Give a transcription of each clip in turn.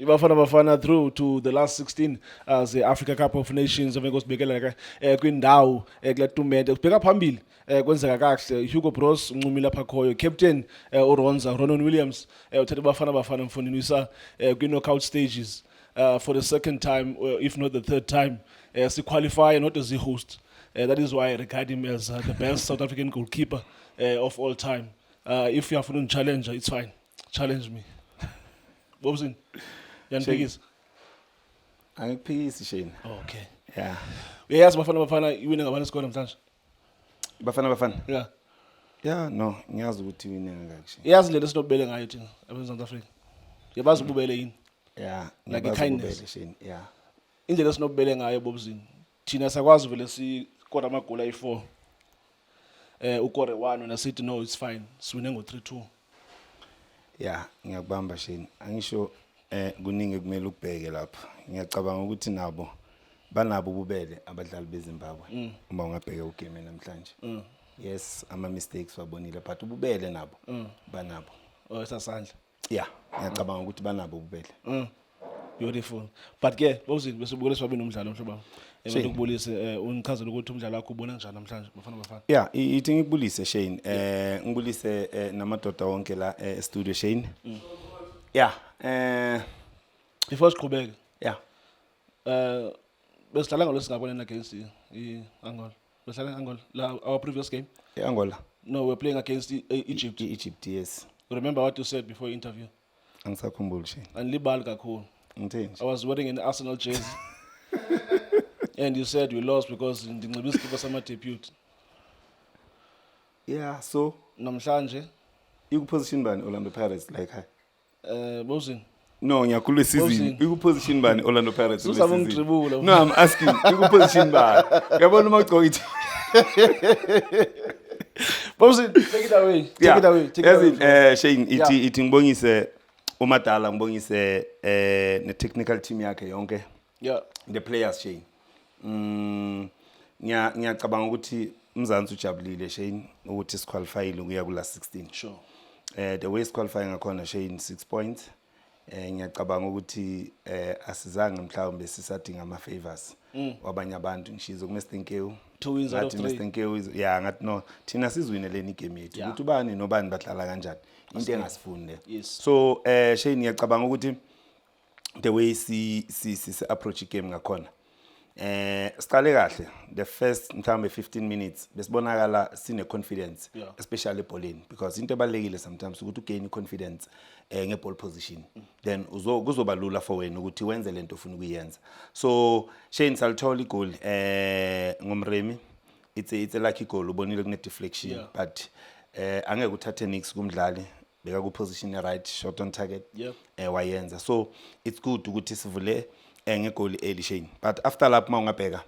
IBafana Bafana through to the last 16 ze-Africa Cup of Nations, emva kosibekela ke kwindawo kule tumente. Kubheka phambili, kwenzeka kakuhle. Hugo Broos uncumile apha khoyo, captain uRonza Ronan Williams uthatha iBafana Bafana, mfondini, uyisa kwi-knockout stages for the second time, if not the third time, si-qualify not as a host. That is why I regard him as the best South African goalkeeper of all time. If you are challenge, it's fine, challenge me, Bobsin. Yandiphikisa? Angikuphikisi, Shane. Okay. Yeah. Uyayazi Bafana Bafana iwine ngabani isikole namhlanje? Bafana Bafana. Yeah. Yeah, no, ngiyazi ukuthi iwine ngakhi, Shane. Iyazi indlela esinobubele ngayo thina eMzantsi Afrika. Yabazi ububele yini? Yeah, Like ngiyabazi kindness. ububele, Shane. Yeah. Indlela esinobubele ngayo, Bobzini. Thina sakwazi vele sikora amagoli ayi-4. Ukore 1, wena sithi, "No, it's fine." Siwine ngo-3-2. Yeah, ngiyakubamba, Shane. Angisho kuningi kumele ukubheke lapha. Ngiyacabanga ukuthi nabo banabo ububele abadlali beZimbabwe uma ungabheka ugame namhlanje. Yes, ama mistakes wabonile, but ububele nabo banabo. Oh, esasandla. Yeah, ngiyacabanga ukuthi banabo ububele. Beautiful. But ke Bobzini, bese ubukele sibabe nomdlalo, mhlobo wami. Shane. Ngikubulise, ungichazele ukuthi umdlalo wakho ubona kanjani namhlanje Bafana Bafana. Yeah, ithi ngikubulise, Shane. Ngibulise namadoda wonke la e studio, Shane. Yeah, Before siqhubeke, besidlala ngolwesingaboneni against i-Angola. Besidlala Angola la our previous game. eAngola. No, we're playing against Egypt. Egypt, yes. Remember what you said before interview? Angisakhumbuli, Shane. Andilibali kakhulu. Ngitheni nje? I was wearing an Arsenal jersey. And you said we lost because ndinxibe isikipa sama-deputy. Yeah, so Namhlanje iku position bani Orlando Pirates like hi? Bozini. No, ngiyakule season. Bozini. Iku position bani Orlando Pirates kule Susame season? ungidribula. No, I'm asking. Iku position bani? Uyabona uma ugcoka ithi Bozini, take it away. Take it away. Take it Yazi away. Shane, ithi ithi ngibongise umadala, ngibongise ne technical team yakhe yonke. The players, Shane. Ngiyacabanga ukuthi uMzansi ujabulile, Shane, ukuthi siqualifyile ukuya kula 16. The way siqualify ngakhona, Shane, 6 points. Ngiyacabanga ukuthi asizange mhlawumbe sisadinga ama favors wabanye abantu, ngishizo ku Mr Nkewu. Two wins out of Ngathi three. Mr Nkewu yeah, ngathi no, thina sizwine leni igame yethu ukuthi ubani nobani badlala kanjani, into engasifuni le. So Shane, ngiyacabanga ukuthi the way si approach igame ngakhona, siqale kahle the first mhlawumbe 15 minutes, besibonakala sine confidence, especially ebholeni, because into ebalekile sometimes ukuthi ugain confidence ngeball position, then uzo kuzoba lula for wena ukuthi wenze lento ofuna ukuyenza. So Shane, salithola igoal ngoMremi. It's a lucky goal, ubonile kune deflection, but angeke uthathe nix kumdlali beka ku position right, shot on target, wayenza. So it's good ukuthi sivule ngegoli early, Shane, but after lapho mawungabheka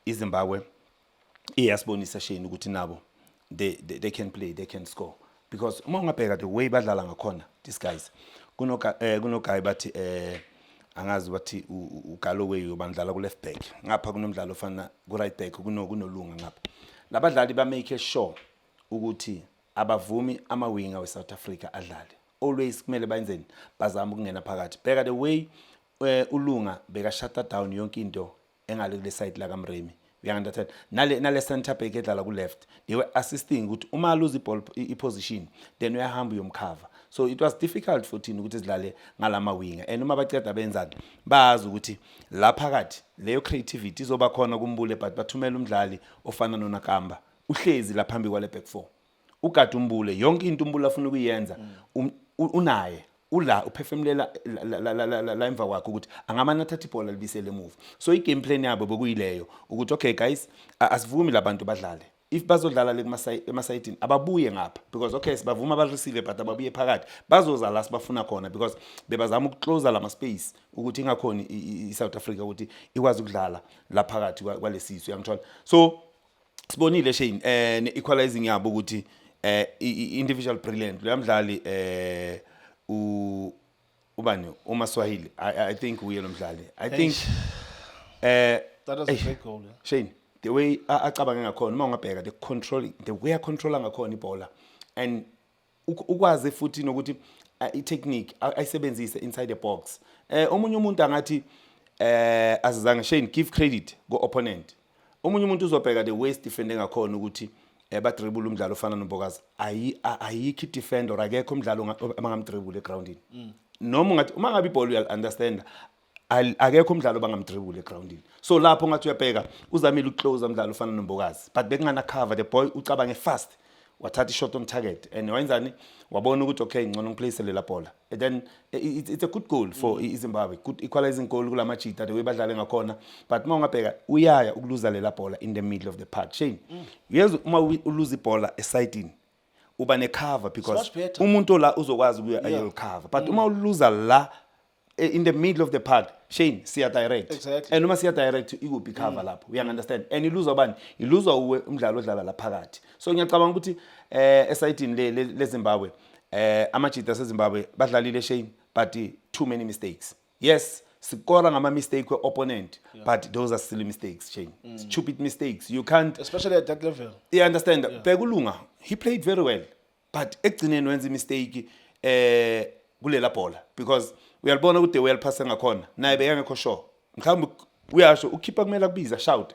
iZimbabwe iyasibonisa, Shane, ukuthi nabo they can play, they can score, because uma ungabheka the way badlala ngakhona these guys, kuno guy bathi angazi bathi uGalloway ubandlala ku left back, ngapha kunomdlalo ofana ku right back, kunoLunga ngapha. Labadlali ba make sure ukuthi abavumi ama winger we South Africa adlale. Always kumele bayenzeni? Bazama ukungena phakathi. Bheka the way uLunga beka shut down yonke into engale kule side la kaMremi, uyangunderstand? Nale center back edlala ku left, they were assisting ukuthi uma lose iball i-position, then uyahamba uyomcover. So it was difficult for thina ukuthi sidlale ngalama winger, and uma baceda benzani, bazi ukuthi la phakathi leyo creativity izoba khona kuMbule, but bathumela umdlali ofana noNakamba, uhlezi la phambi kwale back four, ugada uMbule. Yonke into uMbule afuna ukuyenza, unaye ula uphefemulela la emva kwakhe ukuthi angamane athathe ibhola libisele emuva. So i-game plan yabo bekuyileyo ukuthi, okay guys, asivumi labantu badlale. If bazodlala le emasayidini, ababuye ngapha, because okay, sibavuma ba-receive, but ababuye phakathi, bazoza la sibafuna khona, because bebazama ukuclose lama space ukuthi ingakhoni i-South Africa ukuthi ikwazi ukudlala la phakathi kwalesisu, uyangithola? So sibonile, Shane, ne-equalizing yabo ukuthi individual brilliant loya mdlali, ubani, uMaswahili. I think uye lo mdlali, I think That was a eish, great goal. Yeah. Shane, the way acabange ngakhona, uma ungabheka the control, the way acontrola ngakhona ibhola and ukwazi futhi nokuthi I-technique ayisebenzise inside the box. Omunye umuntu angathi azizange. Shane, give credit ku-opponent. Omunye umuntu uzobheka the way si-defende ngakhona ukuthi badribule umdlalo ofana noMbokazi. Ayikho i-defender or akekho umdlalo abangamdribule egroundini, noma ungathi uma ngabe ibhola uyali-understanda, akekho umdlalo abangamdribule egroundini. So lapho ngathi uyabheka, uzamile ukuclose umdlalo ofana noMbokazi, but bekungana cover. The boy ucabange fast, wathatha i-shot on target and wenzani? Wabona ukuthi okay, ngcono ngiplace lela bhola. And then it's a good goal for iZimbabwe, good equalizing goal kulamajita, the way badlale ngakhona. But uma ungabheka, uyaya ukuluza lela bhola in the middle of the park, Shane. Uyezwa, uma uluza ibhola esayidini uba ne-cover because Much better. Umuntu la uzokwazi ukuya ayocover, but uma uluza la in the middle of the park, Shane, siya direct. And uma siya direct, ikuphi cover lapho? Uyangi-understand? And iluzwa bani? Iluzwa uwe umdlalo odlala la phakathi. So ngiyacabanga ukuthi esayidini le Zimbabwe, amajita aseZimbabwe badlalile, Shane, but too many mistakes. Yes, sikora ngama mistake we-opponent, but those are silly mistakes, Shane, stupid mistakes. You can't Especially at that level. You understand? Bheka uLunga, he played very well, but ekugcineni wenza imistake kulela bhola, because uyalibona ukuthi the way aliphasa ngakhona naye bekangekho sure. Mhlawumbe uyasho ukhipha, kumele akubiza, shout,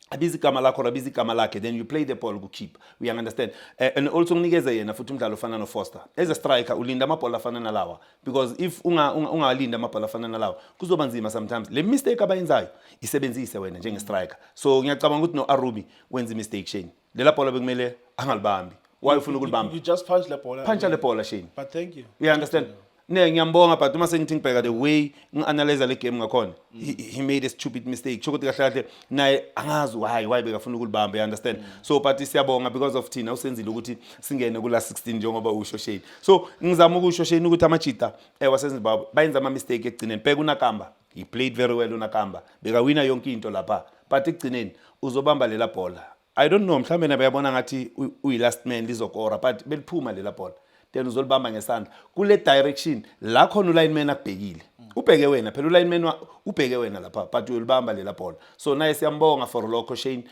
abiza igama lakho or abiza igama lakhe, then you play the ball kukeeper. You understand? And also nginikeze yena futhi umdlalo ofana no-Foster as a striker, ulinda amabhola afana nalawa, because if ungalinda amabhola afana nalawa kuzoba nzima sometimes. Le mistake abayenzayo isebenzise wena njenge-striker. So ngiyacabanga ukuthi no-Arubi wenza i-mistake, Shane. Lela bhola bekumele angalibambi. Why ufuna ukulibamba? You just punch le bhola. Puncha le bhola, Shane. But thank you. You understand? Ne, ngiyambonga, but uma sengithi ngibheka the way ngi-analyze le game ngakhona, he made a stupid mistake. Sho ukuthi kahle kahle naye angazi why bekafuna ukulibamba, you understand? So but siyabonga because of thina usenzile ukuthi singene kula 16, njengoba usho, Shane. So ngizama ukusho, Shane, ukuthi amajita waseZimbabwe bayenza ama mistake ekugcineni. Bheka uNakamba, he played very well. UNakamba bekawina yonke into lapha, but ekugcineni uzobamba lela bhola. I don't know, mhlawumbe nabe yabona ngathi uyi-last man, lizokora, but beliphuma lela bhola, then uzolibamba ngesandla kule direction la khona ulineman akubhekile, ubheke wena phela, ulineman ubheke wena lapha, but uyolibamba lela bhola. So naye siyambonga for lokho, Shane,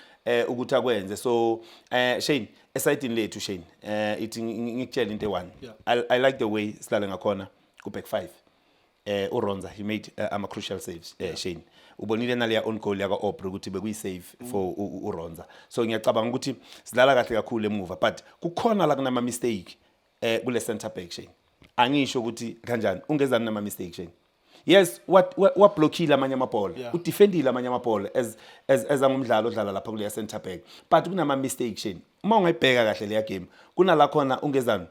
ukuthi akwenze. So Shane, esayidini lethu, Shane, ithi ngikutshele into eyi-one. I like the way silale ngakhona ku back five. uRonza, he made ama crucial saves, Shane. Ubonile naleya own goal yaka Aubrey ukuthi bekuyi save for uRonza. So ngiyacabanga ukuthi sidlala kahle kakhulu emuva, but kukhona la kunama mistake kule center back, Shane. Angisho ukuthi kanjani ungezani nama mistake, Shane. Yes, what wablockile amanye amabhola, udefendile amanye amabhola as angumdlalo odlala lapha kuleya center back, but kunama mistake, Shane. Uma ungayibheka kahle leya game, kunala khona ungezani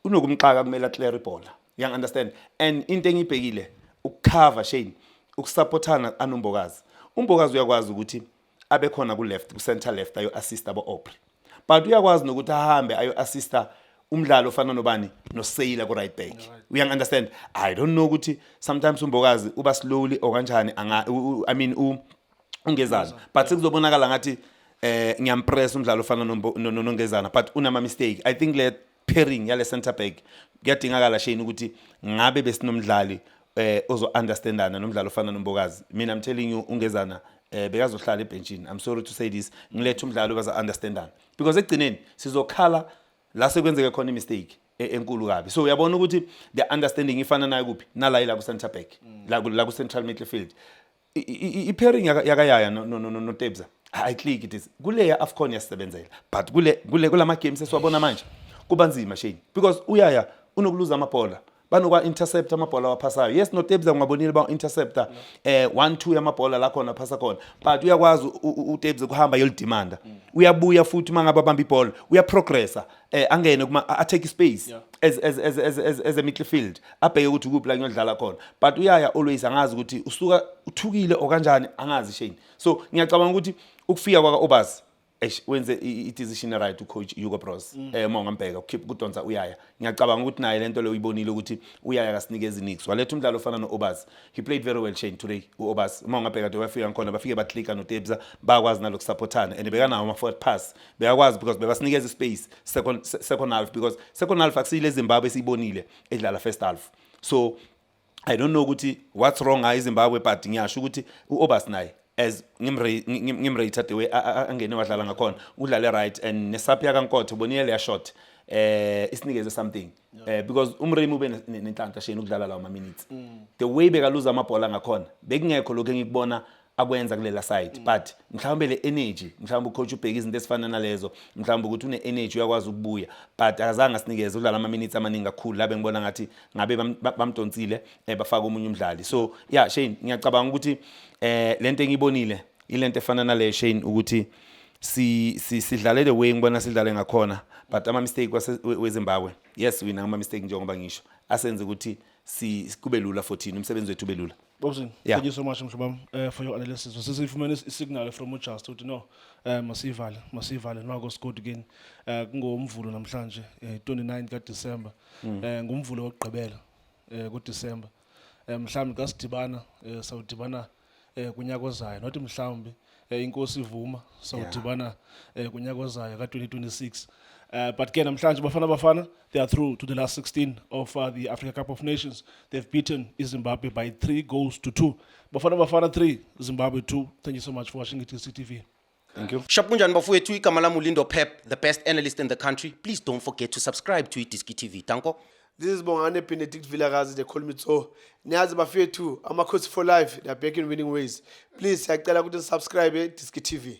unokumxaka, kumele aclear ibhola, you understand? And into engiyibhekile ukucover, Shane, ukusupportana anoMbokazi. UMbokazi uyakwazi ukuthi abe khona ku left, ku center left, ayo assist abo Aubrey, but uyakwazi nokuthi ahambe ayo assista umdlalo ofana nobani, noSailor ku right back, you understand? I don't know ukuthi sometimes uMbokazi uba slowly or kanjani, anga I mean ungezana, but sekuzobonakala ngathi ngiyampress umdlalo ofana noNgezana, but unama mistake. I think le pairing yale center back kuyadingakala, Shane, ukuthi ngabe besinomdlali ozo understandana nomdlalo ofana noMbokazi. Mina I'm telling you, ungezana bekazohlala ebenchini. I'm sorry to say this. Ngilethe umdlalo baza understandana, because ekugcineni sizokhala la sekwenzeke khona imistake enkulu kabi. So uyabona ukuthi the understanding ifana nayo kuphi nala, ila ku center back, la ku central midfield. I-pairing yakayaya noTebza ayiclick. It is kule ya AFCON yasebenzela, but kule kulama games esiwabona manje kuba nzima, Shane, because uyaya unokuluza amabhola, banokwa intercept amabhola waphasayo. Yes, noTebza ungabonile ba interceptor 1 2 yamabhola la khona phasa khona, but uyakwazi uTebza kuhamba yolidemanda, uyabuya futhi mangabe abamba ibhola uyaprogressa, angene kuma a take space as a midfield, abheke ukuthi ukuphi la ngiyodlala khona. But uyaya always angazi ukuthi usuka uthukile or kanjani, angazi, Shane. So ngiyacabanga ukuthi ukufika kwaka Obas, eish, wenze i-decision right ucoach Hugo Broos. Uma ungambheka ukhipha kudonsa uyaya, ngiyacabanga ukuthi naye lento leyo uyibonile ukuthi uyaya kasinikeza nix, waletha umdlalo ofana no-Obas. He played very well, Shane, today u-Obas. Uma ungabheka de wafika ngikhona, bafike baklika noTebza, bayakwazi nalokusupportana and bekanawo ama-forward pass, bekakwazi because bebasinikeza ispace second half, because second half akusiyile Zimbabwe esiyibonile edlala first half. So I don't know ukuthi what's wrong ngayo iZimbabwe, but ngiyasho ukuthi uObas naye, as ngimrate the way angene wadlala ngakhona, udlale right. And nesaphi yakaNkothe, ubonile leya shot. Isinikeze something because uMoremi ube nenhlanhla, Shane, ukudlala lawo ma-minutes. The way bekaluza amabhola ngakhona, bekungekho lokhu engikubona akwenza kulela side, but mhlawumbe le energy, mhlawumbe ucoach ubheka izinto ezifana nalezo, mhlawumbe ukuthi une-energy, uyakwazi ukubuya, but akazange asinikeze udlala ama-minutes amaningi kakhulu la bengibona ngathi ngabe bamdonsile bafaka omunye umdlali. So yeah, Shane, ngiyacabanga ukuthi lento engiyibonile ilento efana nale, Shane, ukuthi si sidlale the way ngibona sidlale ngakhona, but ama mistake weZimbabwe, yes, wina ama mistake, njengoba ngisho, asenze ukuthi si kube lula for thina, umsebenzi wethu ube lula. Bobson, thank you so much, mhlobo wami, for your analysis. Sesifumene isignal from uJust ukuthi no, masivale, masivale nako scored again. KungoMvulo namhlanje, 29 kaDecember. NguMvulo wokugqibela kuDecember. Mhlawumbe xa sidibana, sawudibana kunyaka ozayo, not mhlawumbe, inkosi ivuma, sawudibana kunyaka ozayo ka-2026. But ke namhlanje Bafana Bafana, they are through to the last 16 of the Africa Cup of Nations. They've beaten Zimbabwe by 3 goals to 2. Bafana Bafana 3, Zimbabwe 2. Thank you so much for watching iDiski TV. Thank you. Sharp, kunjani bafowethu? Igama lami uLindo Pep, the best analyst in the country. Please don't forget to subscribe to iDiski TV. Danko. This is Bongane Benedict Vilakazi, they call me so. Niyazi bafethu, Amakhosi for life, they are back in winning ways. Please, siyacela ukuthi subscribe Diski TV.